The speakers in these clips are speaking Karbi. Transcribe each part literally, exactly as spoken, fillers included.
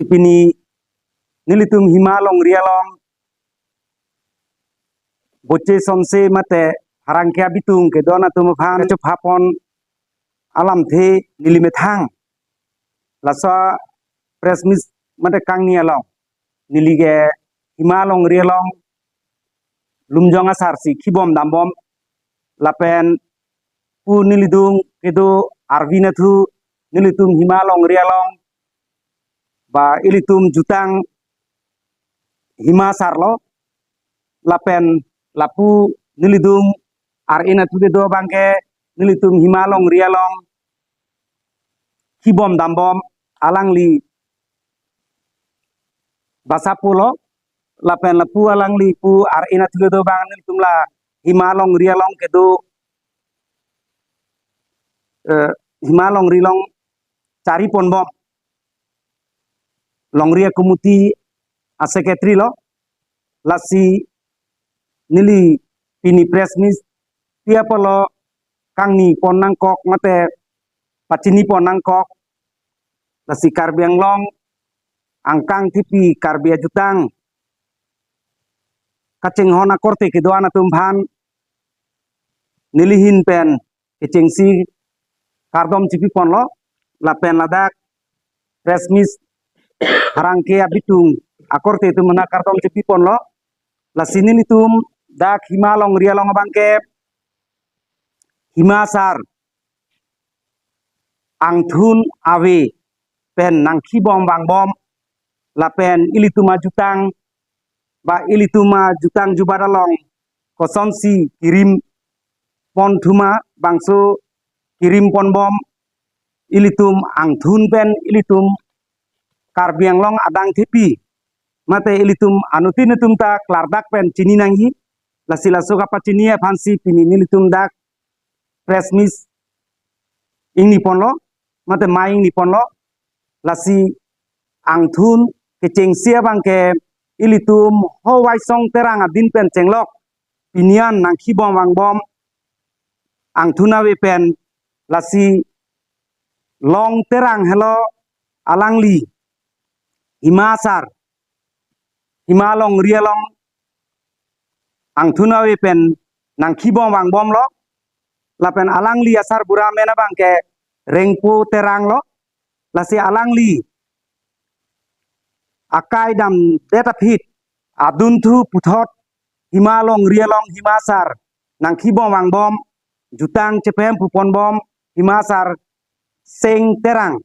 Pini nelitum Hima Longri along boche sonse mate harangke abitung kedo-an atum aphan chopha pon alamthe neli methang laso press meet mate kangni along neli ke Hima Longri along lumjong asar si khibom dambom lapen pu nelidung kedo arvi nathu nelitum Hima Longri along ba ilitum jutang Hima asar lo lapen lapu nelidung ar-e nathu kedo abangke nelitum Hima Longri along khibom dambom alangli basa pulo lapen lapu alangli pu ar-e nathu kedo abang nelitum la Hima Longri along kedo eh, Hima Longri along chari ponbom Longri committee a secretary lo lasi neli pini press meet pi apotlo kangni pon nangkok mate pachini pon nangkok lasi Karbi Anglong angkang thipi Karbi ajutang kachinghon akorte kedo-an atum aphan neli ahin pen kechengsi kardom chipi ponlo lapen ladak press meet harangke abitung akorte atum aphan kardom chipi ponlo lasi nelitum dak Hima Longri along abangke Hima asar angthun ave pen nangkhibom vangbom lapen ilitum ajutang ba ilitum ajutang jubat along kosonsi kirim pon thuma bangso kirim ponbom ilitum angthun pen ilitum Karbi Anglong adang thepi mate ilitum anutin atum ta klardak pen chini nangji lasi laso kapachini aphansi pini nelitum dak press meet ingni ponlo mate mai ingni ponlo lasi angthun kechengsi abangke ilitum ho Waisong Terang adin pen chenglok pini an nangkhibom vangbom angthun ave pen lasi Long Terang helo alangli Hima asar Hima Longri along angthun ave pen nangkhibom vangbomlo lapen alangli asar bura amen abangke Rengpo Terang lo lasi alangli akai damdet aphi adunthu puthot Hima Longri along Hima asar nangkhibom vangbom jutang chephem pu ponbom Hima asar Seng Terang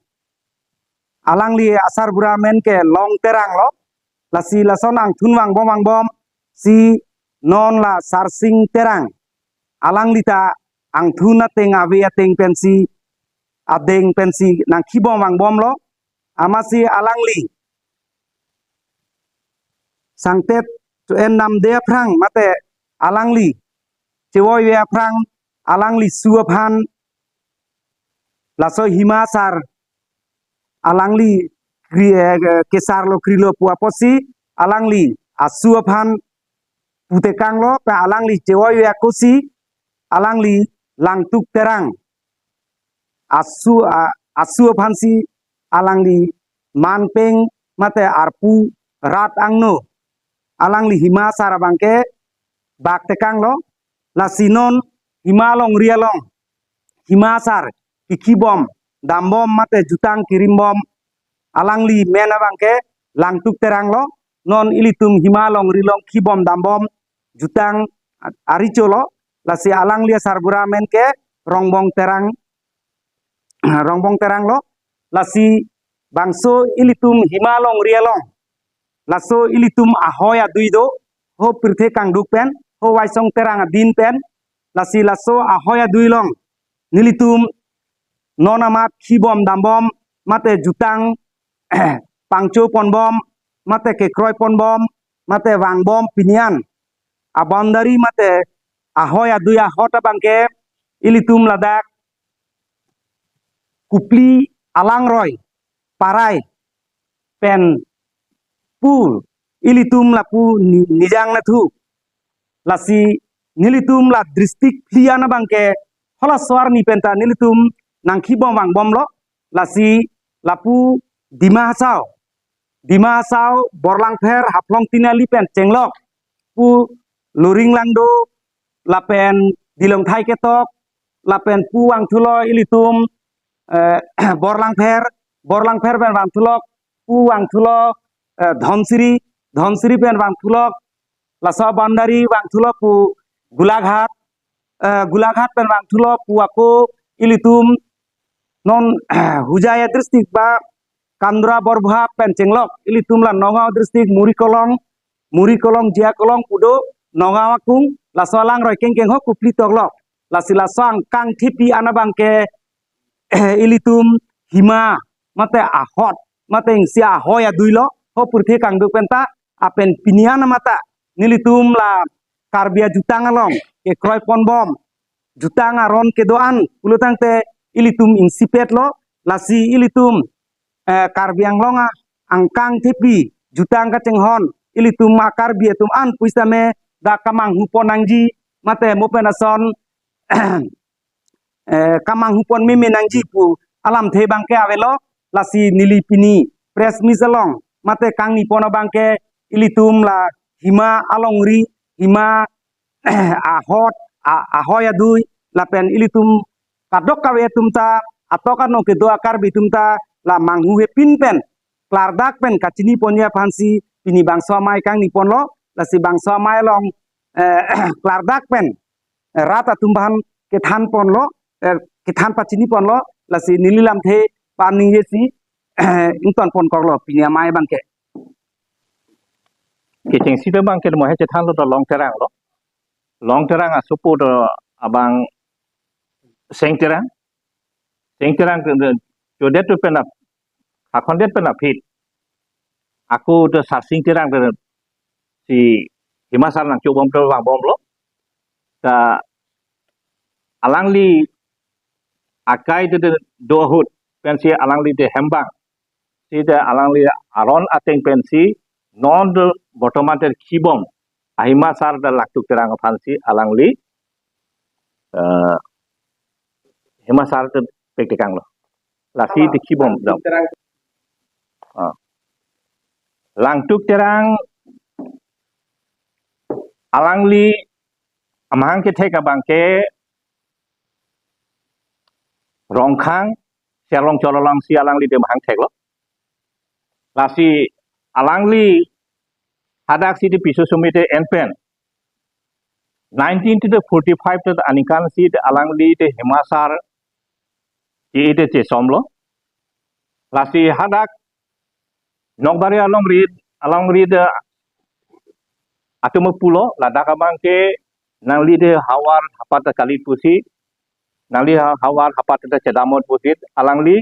alangli asar bura amen ke Long Terang lo lasi lason angthun vangbom vangbom si non la Sarsing Terang alangli ta angthun ateng ave ateng pensi adeng pensi nangkhibom vangbomlo amatsi alangli sangtet cho-en namde aphrang mate alangli chevoi ve aphrang alangli su aphan laso Hima asar alangli kri, eh, kesarlo krilo pu apotsi alangli asu aphan putekanglo pe alangli chevoi ve akosi alangli Langtuk Terang asu a, asu aphansi alangli manpeng mate arpu rat angno alangli Hima asar abangke bak tekanglo lasi non Hima Longri along Hima asar kikhibom dambom mate jutang kirimbom alangli men abangke Langtuk Terang lo non ilitum Hima Longri along khibom dambom jutang aricho lo lasi alangli asar bura amen ke Rongbong Terang Rongbong Terang lo lasi bangso ilitum Hima Longri along laso ilitum ahoi adui do ho pirthe kangduk pen ho Waisong Terang adin pen lasi laso ahoi adui along nelitum non amat khibom dambom mate jutang pangcho ponbom mate kekroi ponbom mate vangbom pini an a boundary mate ahoi adui ahot abangke ilitum ladak Kupli Alangroi Parai pen pu ilitum lapu ni, nijang nathu lasi nelitum la district phli an abangke halaso arni penta nelitum nangkhibom vangbomlo lasi lapu Dima Hasao Dima Hasao, Borlangpher, Haflong Tinali pen chenglok pu Luring Langdo, lapen Dilongthai Ketok, lapen pu vangthulo ilitum, eh, Borlangpher, Borlangpher pen vangthulok pu vangthulo, eh, Dhonsiri, Dhonsiri pen vangthulok, laso boundary vangthulo pu Golaghat, eh, Golaghat pen vangthulo pu ako ilitum non Hojai district ba Kandra Borboha pen chenglok ilitum la Nagaon district Murikolong, Murikolong, Jiakolong pu do, Nagaon akung, laso alangroi kengkeng ho kupli toklok. Lasi laso angkang thepi an abangke ilitum hima mate ahot mate isi ahoi adui lo, ho purthe kangduk penta, lapen pini an mata nelitum la Karbi ajutang along kekroi ponbom, jutang aron kedo-an pulotangte ilitum ingsipet lo, lasi ilitum, eh, Karbi Anglong a angkang thepi jutang kachinghon ilitum a Karbi atum an pusitame dak kamanghu pon nangji mate mo pen ason eh, kamanghu pon meme nangji pu alamthe abangke avelo, lasi neli pini press meet along mate kangni pon abangke ilitum la hima alongri, hima ahot, a-, ahoi adui, lapen ilitum kadokave atum ta, atok anong kedo a Karbi atum ta la manghuhepin pen klardak pen kachini ponji aphansi pini bangso amei kangni ponlo, lasi bangso amei along, eh, klardak pen, eh, rat atum aphan kethan ponlo, eh, kethan pachini ponlo, lasi neli lamthe pa ningjesi, eh, ington ponkoklo pini amei abangke. Kechengsi abangke mo he chethanlo do Long Terang lo. Long Terang asopo do abang Seng Terang. Seng Terang ke, ke, chodet tu pen ap, hakon det pen aphi. Ako do Sarsing Terang do si Hima Sar nangchobom do vangbomlo. Ta alangli akai do, do ahut pensi alangli de hembang. Si de alangli aron ateng pensi non do bortoman de khibom a Hima Sar de Langtuk Terang aphansi alangli, eh, Hima Sar de pektekanglo. Lasi de khibom dam. Ah. Langtuk Terang alangli amahang kethek abangke Rongkhang, Serlongchor alongsi alangli de mahang theklo. Lasi alangli hadak si de piso sumite enpen nineteen forty-five te aningkan si de alangli de Hima Sar ke de chesomlo. Lasi hadak Nokbari alongri, alongri de atum pulo, ladak abangke nangli de havar hapat kali pusi, nangli ha-, havar hapat de chedamot pusi, alangli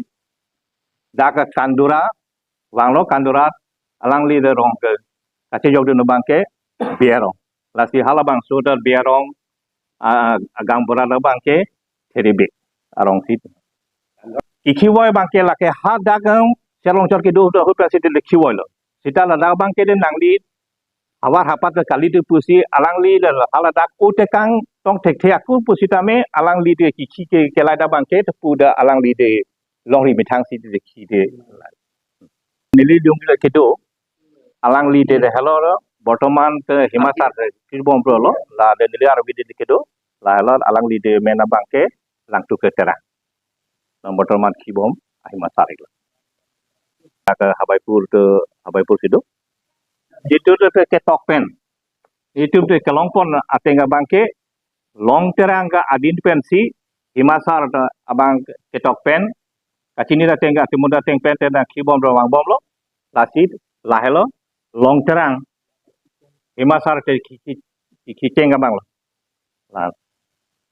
dak Kandura, vanglo Kandura, alangli de rong ke, kachejok dun abangke, Berong. Lasi halabangso de Berong, ah, agang bora abangke, Theribik, arong si. Kikhiwoi abangke lake hadak ang, Serlongchor kedo do ahut pensi de kikhiwoilo. Seta ladak abangke de nangli, havar hapat kali de pusi, alangli de haladak o tekang tong thekthe aku pusitame, alangli de kikhi ke, kelai dak abangke, tepu de alangli de longri methang si de khi de. Neli dung de kedo, alangli de helo lo, bortoman te Hima Sar de khibom lo, la de neli arvi de kedo, la helo alangli de men abangke Langtuk Terang. Nang bortoman khibom a Hima Sar lo. Dak Habaipur te, Habaipur si do. Jitu te ketok pen. Itum te kelong pon ateng abangke Long Terang ke adin pensi Hima Sar te abang ketok pen. Kachini ateng ke atimunda ateng pen te na khibom do vangbomlo. Lasi lahelo Long Terang Hima Sar te khi, khi, khi, khicheng abanglo. La,